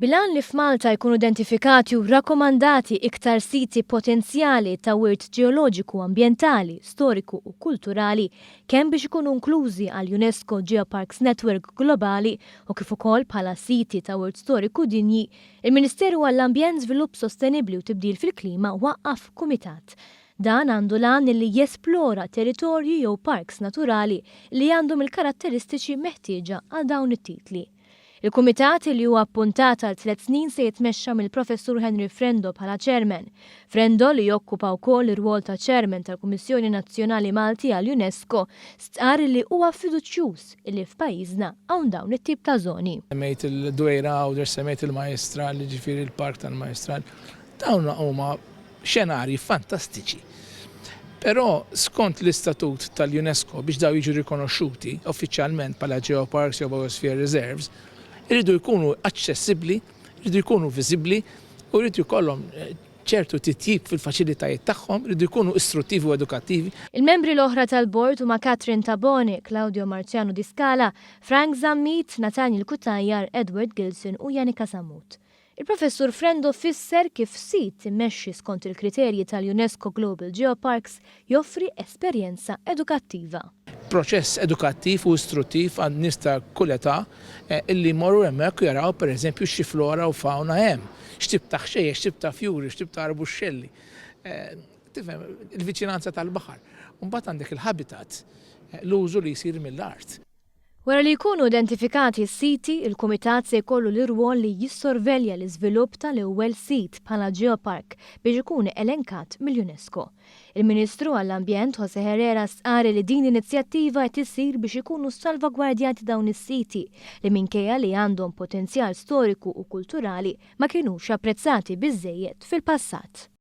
Bil-għan li f'Malta jkunu identifikati u rakkomandati iktar siti potenzjali ta' wirt ġeoloġiku, ambjentali, storiku u kulturali, kemm biex ikunu inklużi għall-UNESCO Geoparks Network Globali u kif ukoll bħala siti ta' wirt storiku dinji, il-Ministeru għall-Ambjent, Żvilupp Sostenibbli u Tibdil fil-Klima waqqaf kumitat. Dan għandu l-għan li jesplora territorji jew parks naturali li għandhom il-karatteristiċi meħtieġa għal dawn it-titli. Il-kumitat, li huwa appuntat għal tliet snin se jitmexxa mill-Professur Henry Frendo bħala chairman. Frendo, li jokkupa wkoll ir-rwol ta' chairman tal-Kummissjoni Nazzjonali Malti għall-UNESCO, stqarr li huwa fiduċjuż li f'pajjiżna hawn dawn it-tip ta' żoni. Semmejt il-Dwejra Għawdex, semmejt il-Majjistral, jiġifieri l-Park tal-Majjistral. Dawn huma xenarji fantastiċi. Però skont l-istatut tal-UNESCO biex dawn jiġu rikonoxxuti uffiċjalment bħala Geoparks jew Biosphere Reserves, iridu jkunu aċċessibbli, iridu jkunu viżibbli u jrid jkollhom ċertu titjib fil-faċilitajiet tagħhom, iridu jkunu istruttivi u edukattivi. Il-membri l-oħra tal-bord huma Catherine Tabone, Claudio Marciano Di Scala, Frank Zammit, Nathaniel Cutajar, Edward Gilson u Yanika Sammut. Il-Professur Frendo fisser kif sit immexxi skont il-kriterji tal-UNESCO Global Geoparks joffri esperjenza edukattiva. Proċess edukattiv u istruttiv għand nies ta' kull età illi jmorru hemmhekk u jaraw pereżempju xi flora u fawna hemm, x'tip ta' ħxejjex, x'tip ta' fjuri, x'tip ta' arbuxxelli. Tifhem, il-viċinanza tal-baħar. U mbagħad għandek il-habitat, l-użu li jsir mill-art. Wara li jkunu identifikati s-siti, il-Kumitat se jkollu l-irwol li jissorvelja l-iżvilupp tal-ewwel sit bħala Geopark biex ikun elenkat mill-UNESCO. Il-Ministru għall-Ambjent José Herrera stqarr li din l-inizjattiva qed issir biex ikunu ssalvagwardjati dawn is-siti li minkejja li għandhom potenzjal storiku u kulturali ma kinux apprezzati biżżejjed fil-passat.